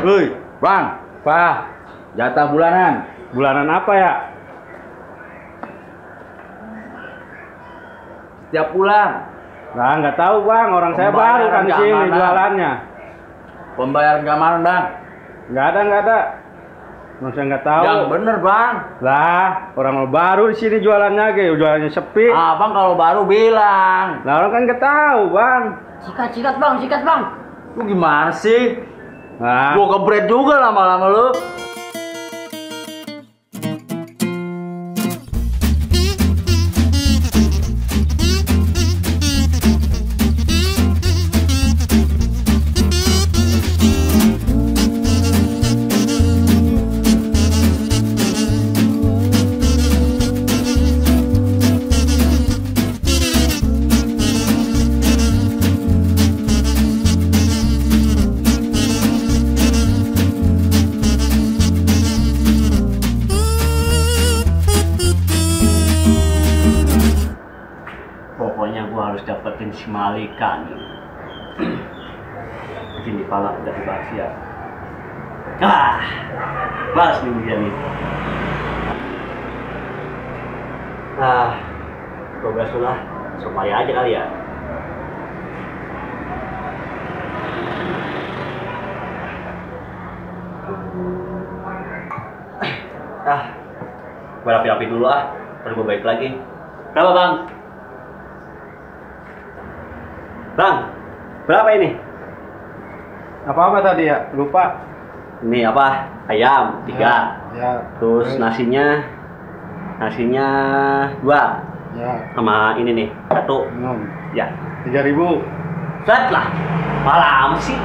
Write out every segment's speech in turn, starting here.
Woi, Bang, Pak, jatah bulanan. Bulanan apa ya? Setiap bulan. Nah, nggak tahu Bang, orang saya baru kan di sini jualannya. Pembayaran keamanan Bang? Nggak ada. Saya nggak tahu. Yang bener Bang. Lah, orang baru di sini jualannya, jualannya sepi. Abang kalau baru bilang. Lah orang kan nggak tahu Bang. Sikat bang. Lu gimana sih? Nah. Gua kebret juga lama-lama lu. Pokoknya gua harus dapetin si Malika nih. Sini pala udah dibahas ya. Bahas nih dia nih. Tugas lah, supaya aja kali ya. Gua rapi-rapi dulu ntar gua balik lagi. Berapa Bang? Bang, berapa ini? Apa tadi ya? Lupa. Ini apa? Ayam 3. Ya. Terus nasinya 2. Ya. Sama ini nih 1. Ya. 3.000. Set lah. Malah amat sih.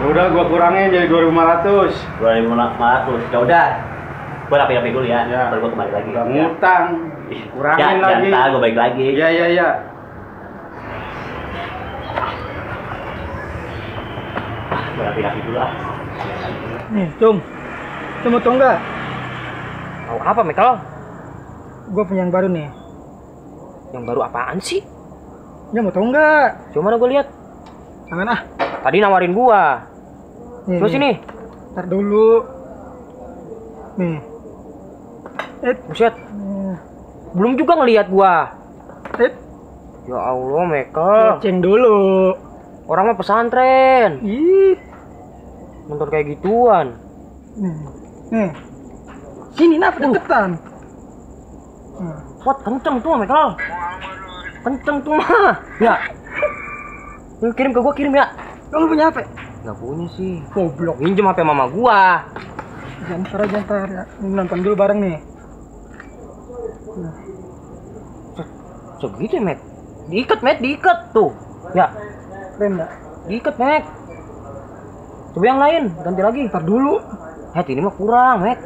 Ya udah gua kurangin jadi 2.500. 2.500. Ya udah. Gua rapi-rapi dulu ya. Baru gua kembali lagi. Udah ngutang. Kurangin lagi. Ya, ntar gua balik lagi. Iya. Gua rapi-rapi dulu Nih, Cung mau tau nggak? Tahu apa, Michael? Gue punya yang baru nih. Yang baru apaan sih? Ya mau tau nggak? Cuma gue lihat. Jangan Tadi nawarin gua. Terus ini? Ntar dulu. Nih. Buset. Belum juga ngelihat gua. Ya Allah, Michael. Ceng dulu. Orang mah pesantren. Ih. Nonton kayak gituan. Nih. Sini deketan. What, kenceng tuh, Michael. Kenceng tuh mah. Ya. Lu kirim ke gua, kirim ya. Kamu punya HP? Gak punya sih. Goblok. Minjem HP mama gua. Jantar ya. Nonton dulu bareng nih. Segitu ya, Mek? Diikat tuh. Ya. Keren nggak? Diikat, Mek. Coba yang lain, ganti lagi. Ntar dulu. Ini mah kurang, Mek.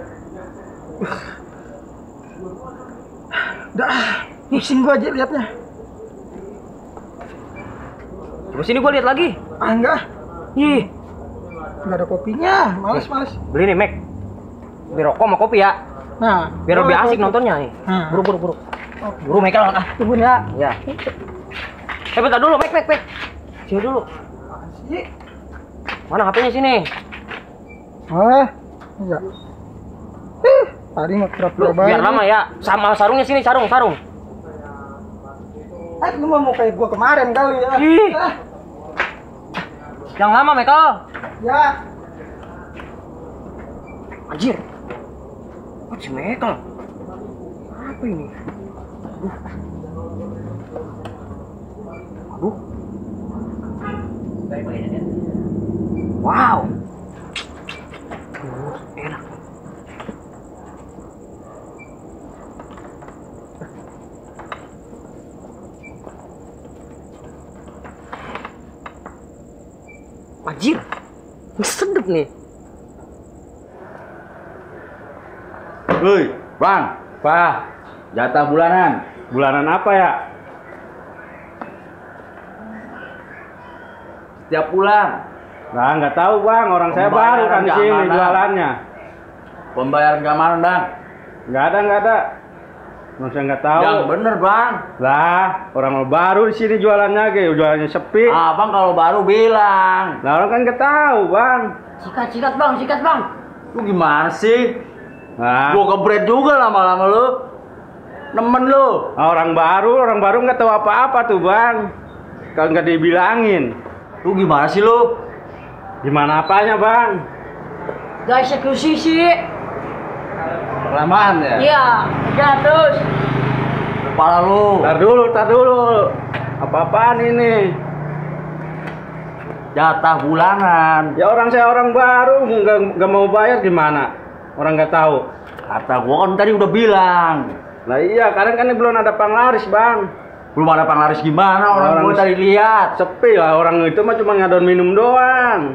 Dah, pusing gua aja liatnya. Coba sini gua lihat lagi. Enggak. Ih, Nggak ada kopinya. Males. beli nih, Mek. Beli rokok sama kopi ya. Nah, Biar lebih asik nontonnya nih. Buru. Buru, Mek. Tunggu ya. Ya. Bentar dulu, Mek. Sini dulu. Mana HP-nya sini? Iya. Tadi mau pura-pura Biar lama ya. Sama sarungnya sini, sarung. Lu mau kayak gua kemarin kali ya. Yang lama, Michael. Ya. Anjir. Apa sih, Michael? Apa ini? Aduh. Wow. Enak. Anjir. Sedep nih. Woi, Bang, Pak, jatah bulanan. Bulanan apa ya? Setiap bulan. Nah, nggak tahu Bang, orang saya baru kan di sini jualannya. Pembayaran keamanan Bang? Nggak ada. Masa nggak tahu? Yang bener bang. Lah, orang baru di sini jualannya, jualannya sepi. Abang kalau baru bilang. Lah orang kan nggak tahu bang. Sikat bang. Lu gimana sih? Nah, Gua kebret juga lama-lama lu. Nemen lu. orang baru nggak tahu apa-apa tuh bang. Kalau nggak dibilangin. Lu gimana sih lu? Gimana apanya bang? Guys, eksekusi sih. Kelamaan ya? Iya, udah terus. Kepala lu. Tar dulu. Apa-apaan ini? Jatah bulanan. Ya saya orang baru nggak mau bayar gimana? Orang nggak tahu. Kata gua kan tadi udah bilang. Nah iya, kadang kan ini belum ada panglaris bang. Belum ada panglaris gimana? Orang gua tadi lihat. Sepi lah, orang itu mah cuma ngadon minum doang.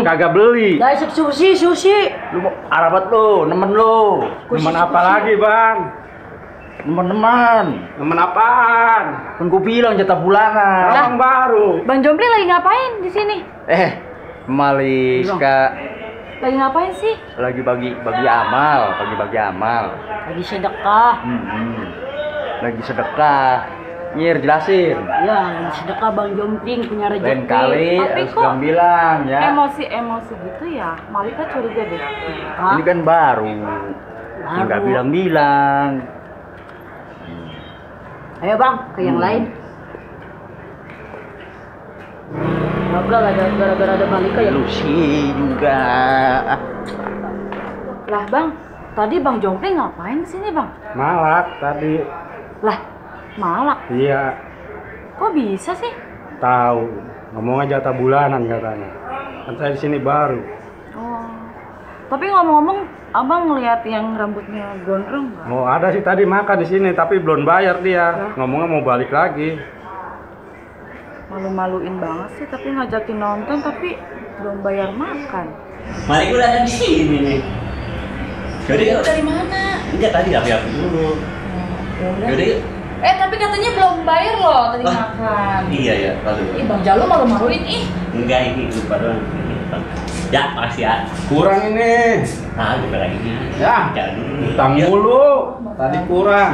Kagak beli. Guys, eksekusi, sushi. Lu mau arabat lu, nemen lu. Nemen apa lagi bang? Nemen apaan? Kan gua bilang jatah bulanan. Orang baru. Bang Jompli lagi ngapain di sini? Maliska Lagi ngapain sih? lagi bagi amal, Lagi sedekah. Lagi sedekah. Nyir jelasin. Ya, lagi sedekah Bang Jompling punya rezeki. Lain kali Tapi harus kok bilang bilang ya. Emosi gitu ya. Malika curiga deh. Hah? Ini kan baru. Enggak bilang-bilang. Ayo bang, ke yang lain. Gagal ada gara-gara ada Malika ya. Lu sih juga. Lah bang, tadi Bang Jompli ngapain sini bang? Malak tadi. Lah, malak. Iya. Kok bisa sih? Tahu. Ngomongnya jatah bulanan katanya. Kan saya di sini baru. Oh. Tapi ngomong-ngomong, abang ngeliat yang rambutnya gondrong nggak? Oh ada sih tadi makan di sini tapi belum bayar dia. Ngomongnya mau balik lagi. Malu-maluin banget sih, tapi ngajakin nonton tapi belum bayar makan. Mari gue datang di sini nih. Jadi Dari mana? enggak tadi api dulu. Jadi Tapi katanya belum bayar loh tadi makan. iya ya, lalu. Ih Bang Jalo malu-maluin ih. Enggak ini lupa doang. Ya, makasih ya. Kurang ini. Nah, gue lagi. Ya. Jadi Utang mulu. Tadi kurang.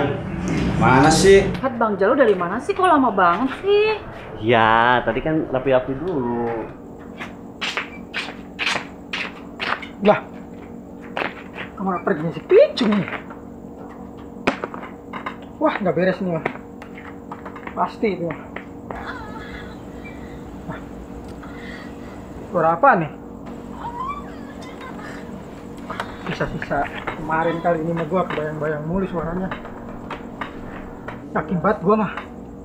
Mana sih? Hat Bang Jalo dari mana sih? Kok lama banget sih? ya, tadi kan rapi-rapi dulu. Lah, kamar perginya si Picung nih. Wah, nggak beres nih mah. Pasti itu mah. Suara apa nih? Sisa-sisa kemarin kali ini mah gua kebayang-bayang mulu suaranya. Yakin banget gua mah.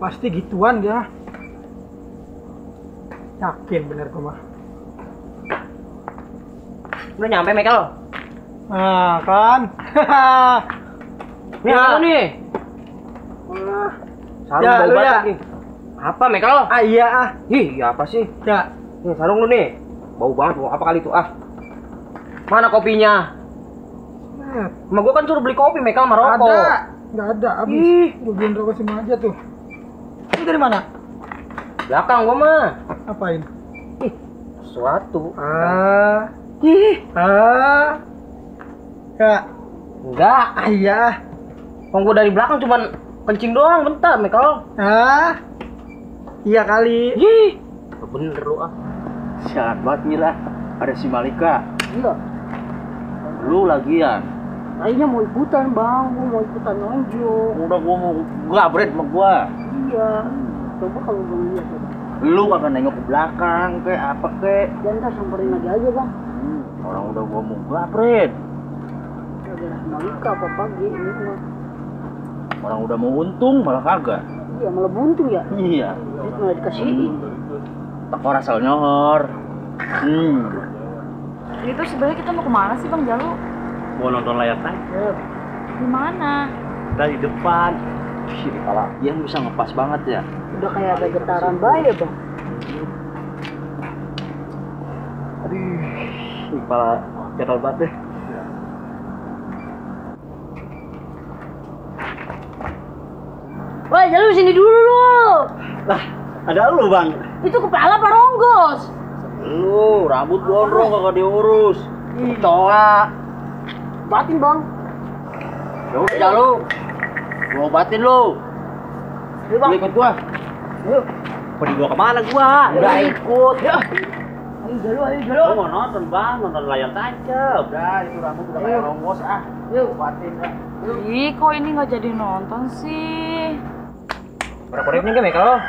Pasti gituan dia. Yakin bener gua mah. Udah nyampe Michael. Nah, kan. Ini apa nih? Sarung Ya, bau lu banget ya. lagi. Apa Michael? Iya ah. Ih, ya apa sih? Ya. Nih sarung lu nih. Bau banget, bau apa kali itu Mana kopinya? Emang gua kan suruh beli kopi Michael sama rokok. Ada. Nggak ada, habis. Ih. Gua beliin rokok sama aja tuh. Ini dari mana? Belakang gua mah. Apain? Ih, sesuatu. Ya. Enggak. Iya. Emang gua dari belakang cuman kencing doang bentar Michael. Iya kali. Ih, bener lu Sialan banget Mila. Ada si Malika. Iya. Lu lagian. Kayaknya mau ikutan bang, gua mau ikutan nonjok. Udah gua mau gabret sama gua. Iya. Coba kalau bang lihat ya bang. Lu kagak nengok ke belakang kayak apa kek. Dan ntar samperin lagi aja bang. Orang udah gua mau gabret. Ada Malika apa pagi ini mah. Orang udah mau untung malah kagak. Iya malah buntu ya. Iya. Terus malah dikasihin. Tak asal nyohor. Itu sebenarnya kita mau kemana sih Bang Jalo? Mau nonton layar tancap. Di mana? Dari depan. Si kepala dia bisa ngepas banget ya. Udah kayak ada getaran bayi ya bang. Aduh, kepala gatal banget deh. Woi, jalan sini dulu lu. Lah, ada lu bang. Itu kepala apa ronggos? Lu rambut gondrong kagak diurus. Coa. Batin bang. Ya udah jalu. Gua obatin lu. Yuk bang. Ikut gua. Yuk. Mau dibawa kemana gua? Udah ikut. Ya. Ayo Jalu, ayo Jalu. Gua mau nonton bang, nonton layar tancap. Udah, itu rambut udah kayak rombos ah. Yuk. Obatin dah. Ih, kok ini nggak jadi nonton sih? Berapa ribu nih Michael?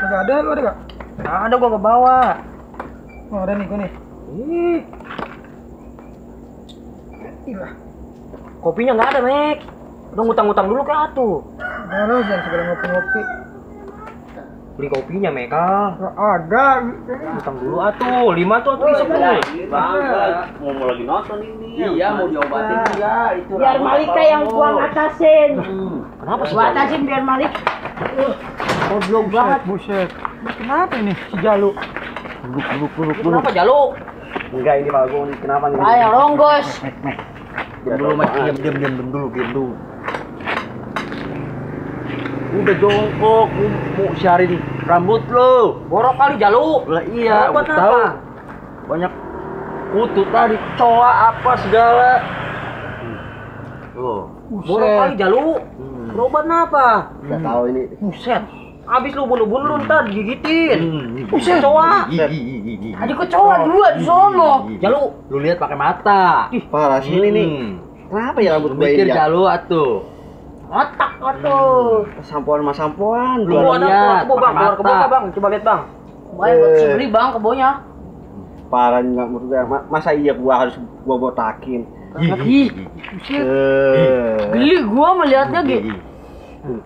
Enggak ada, lu ada enggak? Ada gua ke bawah. Oh, ada nih gua nih. Ih, Gila. kopinya nggak ada, Mek. Udah ngutang-ngutang dulu ke atuh. Udah lu jangan segala ngopi-ngopi. Beli kopinya, Michael. Enggak ada. Ngutang dulu atuh. 5 tuh atuh isep tuh. Bang, mau lagi nonton ini. Iya, mau diobatin juga itu. Biar rambut Malika kayak yang rombos. gua ngatasin. Kenapa sih? Gua atasin biar Malik. Goblok banget. Buset. Kenapa ini si Jalu? Duduk. Kenapa Jalu? Enggak, ini Pak Gung. Kenapa nih? Ayo ronggos. Diam dulu, Mek. Diam dulu. Udah jongkok, mau cari rambut lo. Borok kali Jalu. Lah iya, Obat udah tahu. apa? Banyak kutu tadi, coa apa segala. Tuh. Borok kali Jalu. Berobat apa? Enggak tahu ini. Buset. Abis lu bunuh-bunuh lu ntar digigitin. Buset, coa. Tadi kok cowok dua di sono. Jalu. Lu lihat pakai mata. Parah sini nih. Kenapa ya rambut gue Mikir ini? jalu atuh. Otak atuh. Sampoan mas sampoan. Lu Gua ada lihat kebo bang, pakai keluar kebo mata. bang. Coba lihat bang. Baik gua bisa beli bang kebonya. Parah nggak menurut gue. Masa iya gua harus gua botakin? Ih, geli gua melihatnya gitu.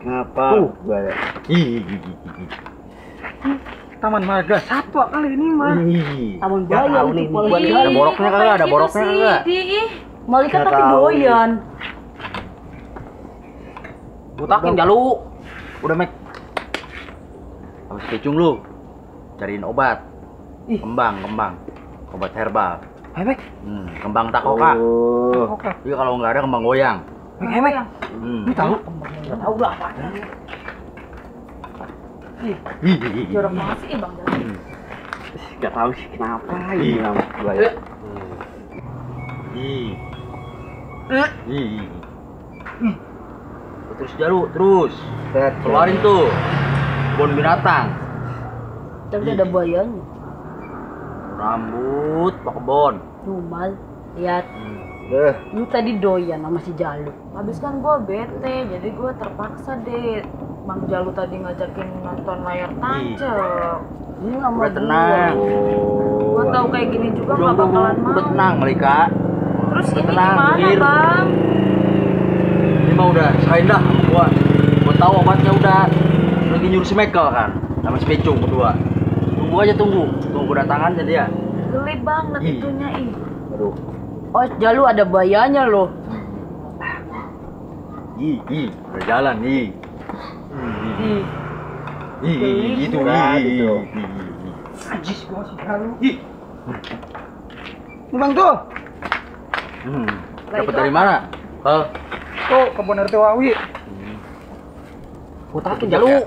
Kenapa? Gua ya. Taman Marga Satwa kali ini mah. Taman Buaya nih, itu paling. buat Ada boroknya kagak? Ada boroknya kagak? Ih, Malika Nggak tapi tahu. doyan. Butakin Jalu. Udah, Mek. Habis kecung lu. Cariin obat. Kembang. Obat herbal. Hei Mek. Kembang takoka. Oh. Iya, kalau nggak ada kembang goyang. Hei Mek. Hmm. Lu tahu? Enggak tahu dah apa. jorok banget sih Bang Jalu. Gak tahu sih kenapa ini rambut gua ya. Terus jalu, terus. Set. Keluarin tuh. Kebun binatang. Tapi ada buayanya. Rambut, pak kebon. Numal. Lihat. Lu tadi doyan sama si Jalu. Habis kan gue bete, jadi gue terpaksa deh Bang Jalu tadi ngajakin nonton layar tancap. Ini nggak mau Udah tenang. Gue tahu kayak gini juga nggak bakalan mau. Udah tenang, Malika. Terus Udah ini tenang, gimana Bir. Bang? Ini mah udah serahin dah sama gua. Gua tahu obatnya udah. Lagi nyuruh si Michael kan, sama si Pecung berdua. Tunggu aja tunggu kedatangannya dia. Geli banget itunya ih. Aduh. Oh, Jalu ada buayanya loh. Udah jalan gitu gitu. Ajis gua si Jalu. Ini Bang tuh. Dapat dari mana? Tuh kebun RT Wawi. Butakin Jalu.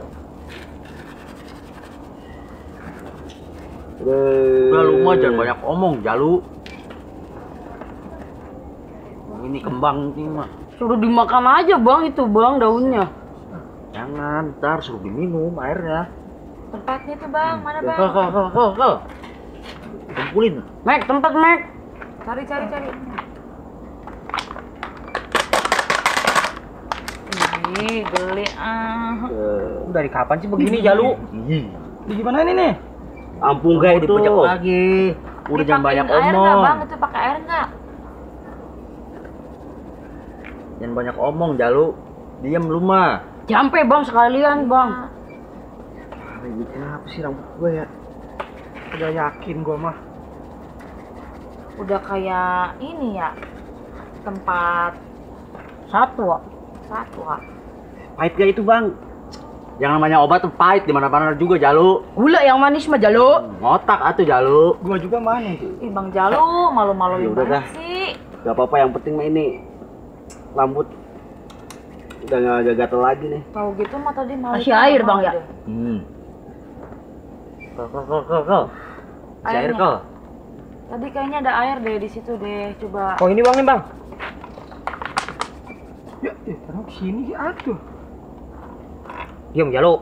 Udah lu mah jangan banyak omong, Jalu. Ini kembang ini mah. Suruh dimakan aja bang itu bang daunnya. Jangan, ntar suruh diminum airnya. Tempatnya tuh Bang, mana Bang? Ke. Kumpulin. Mek tempat Mek. Cari. Ih, geli Dari kapan sih begini Jalu? Di gimana ini nih? Ampun gak itu. Dipejak lagi. Udah jangan banyak air nggak omong. Bang? Itu pakai air nggak? Jangan banyak omong, Jalu. Diam lu mah. Jampe bang sekalian bang. Ini kenapa sih rambut gua ya? Udah yakin gua mah. Udah kayak ini ya, tempat Satwa. Pahit gak itu, Bang? Jangan banyak obat tuh pahit di mana-mana juga, Jalu. Gula yang manis mah Jalu. Ngotak atuh, Jalu. Gua juga manis. Ih Bang Jalu, malu-maluin Ya udah banget dah. sih. Gak apa-apa, yang penting mah ini rambut udah nggak gatel lagi nih. Tahu gitu mah tadi malu. Kasih air, Bang, ya? Kal. Si air, Airnya. Kal. Tadi kayaknya ada air deh di situ deh. Coba. Oh ini bang nih bang. Ya, taruh sini sih atuh. Diam Jalu.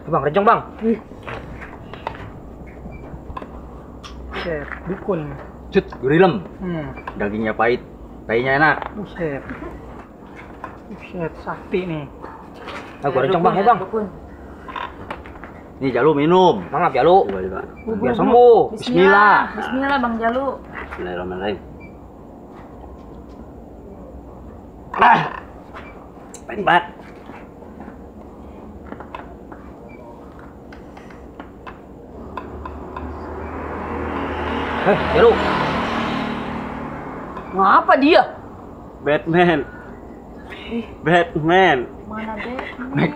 Bang, rencong bang. Buset, dukun. Cut, gurilem. Dagingnya pahit, tainya enak. Buset. Buset, sakti nih. Aku rencong bang, ya bang. Nih Jalu minum. Mangap Jalu. Coba. Biar sembuh. Bismillah. Bismillah Bang Jalu. Bismillahirrahmanirrahim. Pahit banget. Jalu. Ngapa dia? Batman. Batman. Mana deh? Mac.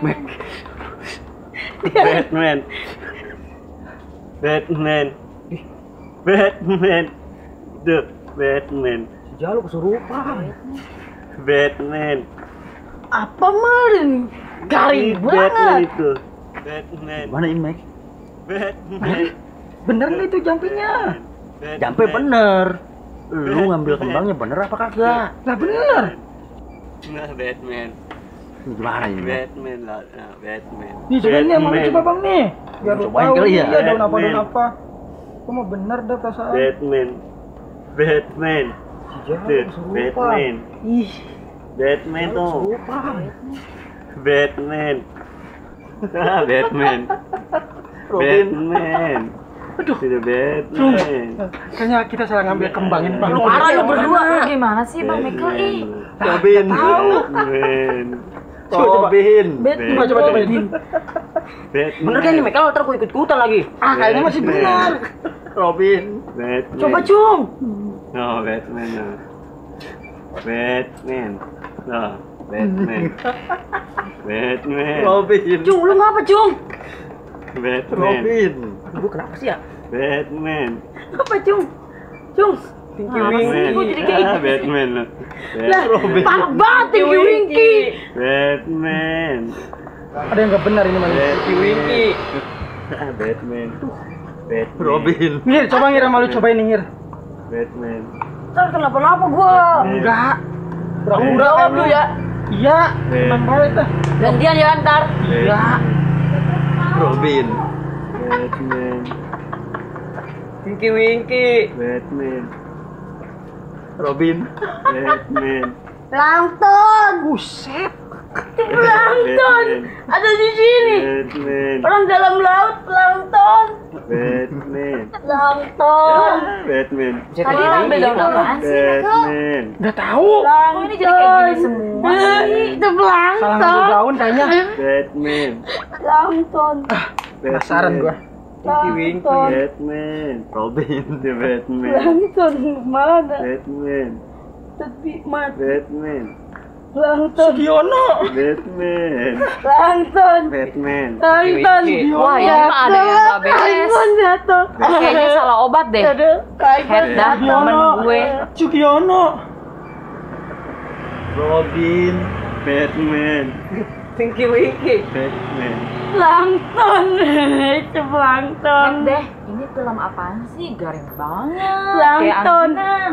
Batman. Batman. Batman. The Batman. Si Jalu kesurupan. Batman. Apa marin? Garing Batman banget. itu. Batman. Mana ini, Mac? Batman. Bener nggak itu jumpingnya? Jampe bener. Lu ngambil kembangnya bener apa kagak? Lah bener. Nah, Batman. Ini gimana ini, Mac? Batman lah. Nah, Batman. Nih cobain nih, mau Batman. coba bang nih. Biar lu Cobain tahu kali ya. iya daun Batman. apa. Kok mau bener dah perasaan. Batman. Batman. Si Jalu Tuh, kesurupan. Batman. Ih, Batman tuh. kesurupan. Batman. Batman. Batman. Aduh. Sudah Batman. Kayaknya kita salah ngambil kembangin bang. Lu parah lu berdua. Lu gimana sih Bang Michael? Ih. Robin. tahu. Batman. Coba. Robin. Coba cobain. Batman. Bener kan ini Mek? Kalau ntar gue ikut-ikutan lagi. Ah, kayaknya masih benar. Robin. Batman. Coba Cung. No, Batman. No. Batman. No, Batman. Batman. Robin. Cung, lu ngapa Cung? Batman. Robin. Aduh, lu kenapa sih ya? Batman. Apa Cung? Cung. Pinky Batman. Gue jadi kayak gitu. Batman. No. Lah, parah banget Tinky Winky. Batman. Ada yang nggak benar ini man. Tinky Winky. Batman. Batman. Robin. Ngir, coba ngir sama lu cobain nih ngir. Batman. Ntar kenapa-napa gua. Enggak. Tanggung jawab lu ya. Iya, emang banget dah. Gantian ya ntar. Iya. Robin. Batman. Tinky Winky. Batman. Robin. Batman. Plankton. Buset. Plankton. Ada di sini. Batman. Orang dalam laut plankton. Batman. Plankton. Batman. Tadi ngambil daun apaan sih Michael? Batman. Nggak tahu. Kok ini jadi kayak gini semua sih? Itu Salah ngambil plankton. daun kayaknya. Batman. Plankton. Penasaran gua. Tinky Winky. Batman. Robin. The Batman. Plankton mana? Batman. Tapi mati. Batman. Plankton. Giono. Batman. Plankton. Batman. Plankton. Wah, ini mah ada yang nggak beres. Plankton jatuh. Kayaknya salah obat deh. Aduh, Head dah temen gue. Sugiono. Robin. Batman. Tinky Winky. Batman. Plankton. Itu plankton. Deh, ini film apaan sih? Garing banget. Plankton. Kayak angkinan.